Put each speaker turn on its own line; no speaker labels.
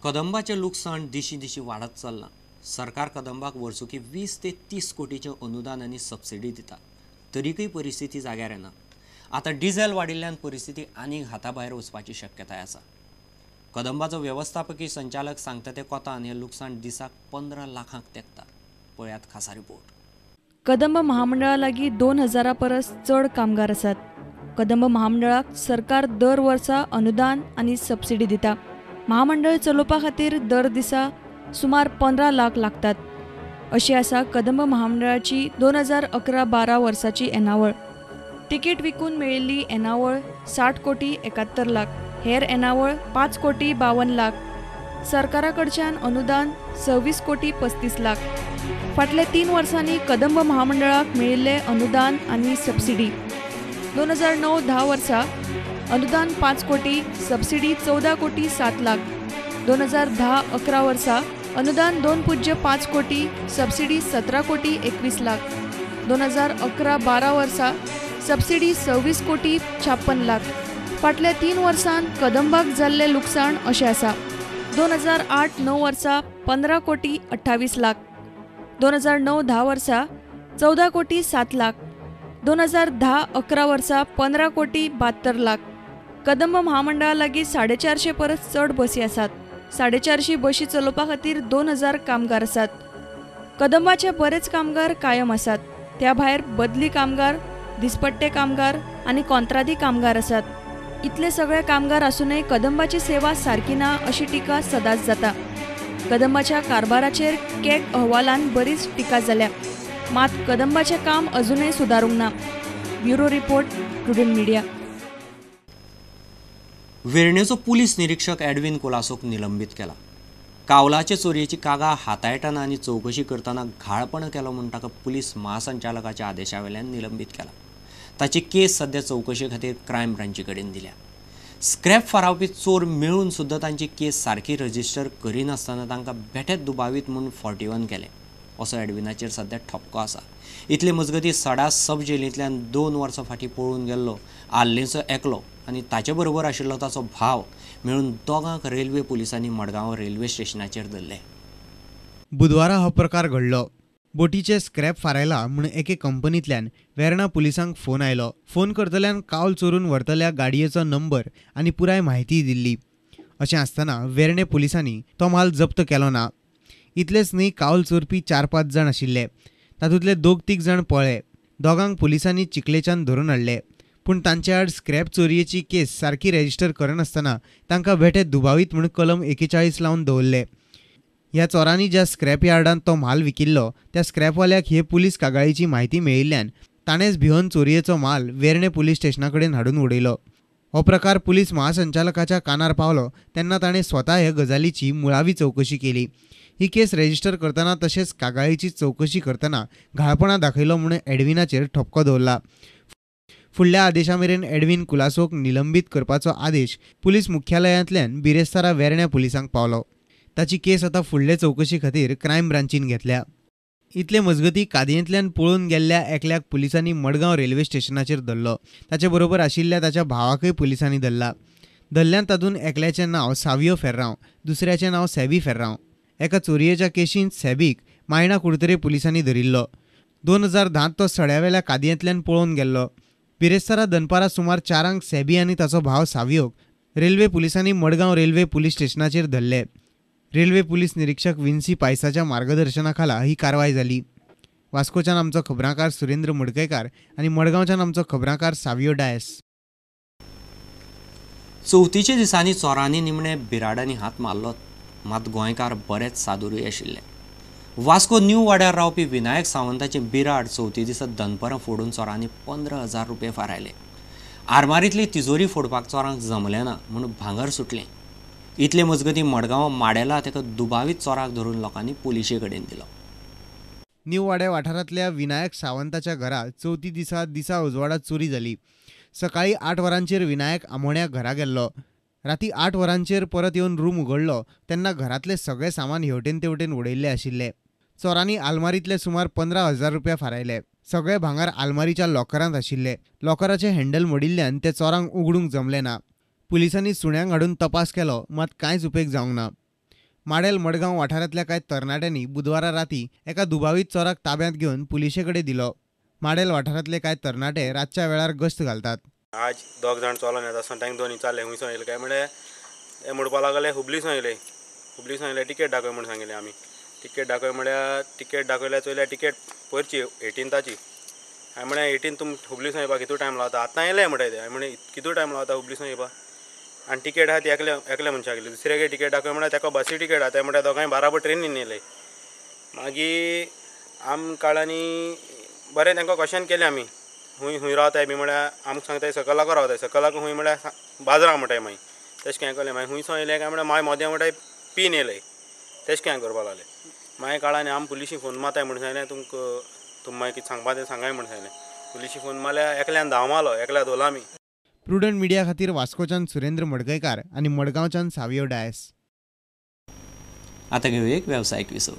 कदंबाचें लुकसाण दिशी दिशी वाडत चल्लां. सरकार कदंबाक वर्सुकी 20 ते 30 कोटीचें अनुदान आनी सबसिडी दिता, तरीकय परिस्थिती जाग्यार येना. आतां डिझेल वाडिल्ल्यान परिस्थिती आनीक हाता भायर वचपाची शक्यताय आसा. कदंबाचो वेवस्थापकी संचालक सांगता ते कोतान हें लुकसाण दिसाक 15 लाखांक तेंकता. पळयात खासा रिपोर्ट.
कदंब महामंडळा लागीं 2000 परस चड कामगार आसात. कदंब महामंडळाक सरकार दर वर्सा अनुदान आनी सबसिडी दिता. महामंडळ चलोवपा खातीर दर दिसा सुमार 15 लाख लागतात अशी आसा कदंब महामंडळाची 2011-12 वर्साची येणावळ. तिकीट विकून मेळिल्ली येणावळ 60 कोटी 71 लाख, हेर येणावळ 5 कोटी 52 लाख, सरकारा कडच्यान अनुदान 26 कोटी 35 लाख. फाटल्या 3 वर्सांनी कदंब महामंडळाक मेळिल्ले अनुदान आनी सबसिडी 2009-10 वर्सा अनुदान 5 कोटी, सबसिडी 14 कोटी 7 लाख. 2010-11 वर्सा अनुदान 2.5 कोटी, सबसिडी 17 कोटी 21 लाख. 2011-12 वर्सा सबसिडी 26 कोटी 56 लाख. फाटल्या 3 वर्सांत कदंबाक जाल्लें लुकसाण अशें आसा. 2008-9 वर्सा 15 कोटी 28 लाख, 2009-10 वर्सा 14 कोटी 7 लाख, 2010-11 वर्सा 15 कोटी 72 लाख. कदंब महामंडळा लागीं 450 परस चड बसी आसात. 450 बशी चलोवपा खातीर 2000 कामगार आसात. कदंबाचे बरेच कामगार कायम आसात. त्या भायर बदली कामगार, दिसपट्टे कामगार आनी कॉंत्रादी कामगार आसात. इतले सगळे कामगार आसूनय कदंबाची सेवा सारकी ना अशी टिका सदांच जाता. कदंबाच्या कारभाराचेर कॅग अहवालान बरीच टिका जाल्या, मात कदंबाचें काम अजूनय सुदारूंक ना. Bureau report, Prudent Media.
वेर्णेचो police निरीक्षक एडविन कोलासोक निलंबीत केला. कावलाचे चोरयेची कागाळ हाताळटना आनी चवकशी करतना घाळपण केलो म्हूण ताका पुलीस महासंचालकाच्या आदेशा वेल्यान निलंबीत केला. ताची केस सध्या चवकशे खातीर क्रायम ब्रांची कडेन दिल्या. स्क्रॅप फारावपी चोर मेळून सुद्दां तांची केस सारकी रजिस्टर करिनासतना तांकां बेठेच दुबावीत म्हूण 41 केलें असो एडविनाचेर सध्या ठपको आसा. इतले मजगतीं सडा सब जेलींतल्यान 2 वर्सां फाटीं पळून गेल्लो आल्लेचो एकलो आनी ताचे बरोबर आशिल्लो ताचो भाव मेळून दोगांक रेल्वे पुलिसांनी मडगांव रेल्वे स्टेशनाचेर धरले.
बुधवारा हो प्रकार घडलो. बोटीचे स्क्रॅप फारायला म्हूण एके कंपनींतल्यान वेर्णा पुलिसांक फोन आयलो. फोन करतल्यान कावल चोरून व्हरतल्या गाडयेचो नंबर आनी पुराय म्हायती दिल्ली. अशें आसतना वेर्णे पुलिसांनी तो माल जप्त केलो ना. इतलेच न्ही, कावल चोरपी 4-5 जाण आशिल्ले. तातूंतले 2-3 जाण पळ्ळे. दोगांक पुलिसांनी चिखलेच्यान धरून हाडले. पूण तांचे आड स्क्रॅप चोरयेची केस सारकी रजिस्टर करनासतना तांकां बेठे दुबावीत म्हूण कलम 41 लावन दवरले. ह्या चोरांनी ज्या स्क्रॅप यार्डांत तो म्हाल विकिल्लो त्या स्क्रॅपवाल्याक हे पुलीस कागाळीची म्हायती मेळिल्ल्यान ताणेंच भिवन चोरयेचो म्हाल वेर्णे पुलीस स्टेशना कडेन हाडून उडयलो. हो प्रकार पुलीस महासंचालकाच्या कानार पावलो तेन्ना ताणें स्वता हे गजालीची मुळावी चवकशी केली. ही केस रजिस्टर करतना तशेंच कागाळीची चवकशी करतना घाळपणा दाखयलो म्हूण एडविनाचेर ठपको दवरला. फुडल्या आदेशा मेरेन एडविन कुलासोक निलंबीत करपाचो आदेश पुलीस मुख्यालयांतल्यान बिरेस्तारा वेर्ण्या पुलिसांक पावलो. ताची केस आतां फुडले चवकशी खातीर क्रायम ब्रांचीन घेतल्या. इतले मजगतीं कादयेंतल्यान पळून गेल्ल्या एकल्याक पुलिसांनी मडगांव रेल्वे स्टेशनाचेर धरलो. ताचे बरोबर आशिल्ल्या ताच्या भावाकय पुलिसांनी धरला. धरल्यान तातूंत एकल्याचें नांव सावियो फेर्रांव, दुसऱ्याचें नांव सॅबी फेर्रांव. एका चोरयेच्या केशींत सॅबीक मायणा कुडतरे पुलिसांनी धरिल्लो. 2010 तो सड्यावेल्या कादयेंतल्यान पळून गेल्लो. बिरेस्तारा दनपारां सुमार 4 सॅबी आनी ताचो भाव सावियोक रेल्वे पुलिसांनी मडगांव रेल्वे पुलीस स्टेशनाचेर धरले. रेल्वे पुलीस निरीक्षक विन्सी पायसाच्या मार्गदर्शनाखाला ही कारवाय जाली. वास्कोच्यान आमचो खबराकार सुरेंद्र मडकयकार आनी मडगांवच्यान आमचो खबराकार सावियो डायस.
चवथीच्या दिसांनी चोरांनी निमणे बिराडांनी हात मारलो, मात गोंयकार बरेच सादुरूय आशिल्ले. वास्को न्यू वाड्यार रावपी विनायक सावंताचें बिराड चवथी दिसा दनपरां फोडून चोरांनी 15,000 रुपये फारायले. आरमारींतली तिजोरी फोडपाक चोरांक जमलें ना म्हूण भांगर सुटलें. इतले मजगतीं मडगांव माडेला ताका दुबावीत चोराक धरून लोकांनी पुलिशे कडेन दिलो.
न्यू वाड्या वाठारांतल्या विनायक सावंताच्या घरा चवथी दिसा दिसा उजवाडा चोरी जाली. सकाळी 8 वरांचेर विनायक आमोण्या घरा गेल्लो. राती 8 वरांचेर परत येवन रूम उगडलो तेन्ना घरांतलें सगळें सामान हेवटेन तेवटेन उडयल्लें आशिल्लें. चोरांनी आलमारींतले सुमार 15,000 रुपया फारायले. सगळे भांगर आलमारीच्या लॉकरांत आशिल्ले. लॉकराचें हँडल मोडिल्ल्यान ते चोरांक उगडूंक जमलें ना. पुलिसांनी सुण्यांक हाडून तपास केलो, मात कांयच उपेग जावंक ना. माडेल मडगांव वाठारांतल्या कांय तरणाट्यांनी बुधवारा राती एका दुबावीत चोराक ताब्यांत घेवन पुलिशे कडेन दिलो. माडेल वाठारांतले कांय तरणाटे रातच्या वेळार गस्त घालतात.
आज दोग जाण चलोन येता आसतना तांकां दोन विचारले हुंयसून येयले काय म्हळ्यार ते म्हणपाक लागले हुबलीसून येयले. हुबलीसून येयले तिकेट दाखय म्हूण सांगिल्लें आमी. तिकेट दाखय म्हळ्यार तिकेट दाखयल्यार चोयल्यार तिकेट पयरची 18ताची. हांवें म्हळें 18 तुम हुबलीसून येवपाक कितू टायम लागता आतां येयले म्हणटा ते. हांवें म्हळें कितू टायम लागता हुबलीसून येवपाक आनी तिकेट आहा ती एकल्या एकल्या मनशाक गेली. दुसऱ्याक तिकेट दाखय म्हळ्यार ताका बसी तिकेट आहा ते म्हणटा दोगांय बाराबर ट्रेनीन येयले. मागीर आम काळांनी बरें तांकां क्वेशन केलें आमी खूंय खूंय रावताय बी म्हळ्यार आमकां सांगताय सकलाको रावताय सकलाको खूंय म्हळ्यार बाजरा म्हणटाय. मागीर तशें कांय केलें. मागीर खूंयसो येयले काय म्हळ्यार मागीर मोदें म्हणटाय पीन येयले तशें कांय करपाक लागले. मागीर काळांनी आम पुलिशी फोन मारताय म्हूण सांगलें तुमकां तुम मागीर कितें सांगपा तें सांगाय म्हूण सांगलें. पुलिशी फोन मारल्यार एकल्यान धांव मारलो एकल्या धरलो आमी.
प्रुडंट मिडिया खातीर वास्कोच्यान सुरेंद्र मडकयकार आनी मडगांवच्यान सावियो डायस.
आतां घेवया एक वेवसायीक विसव.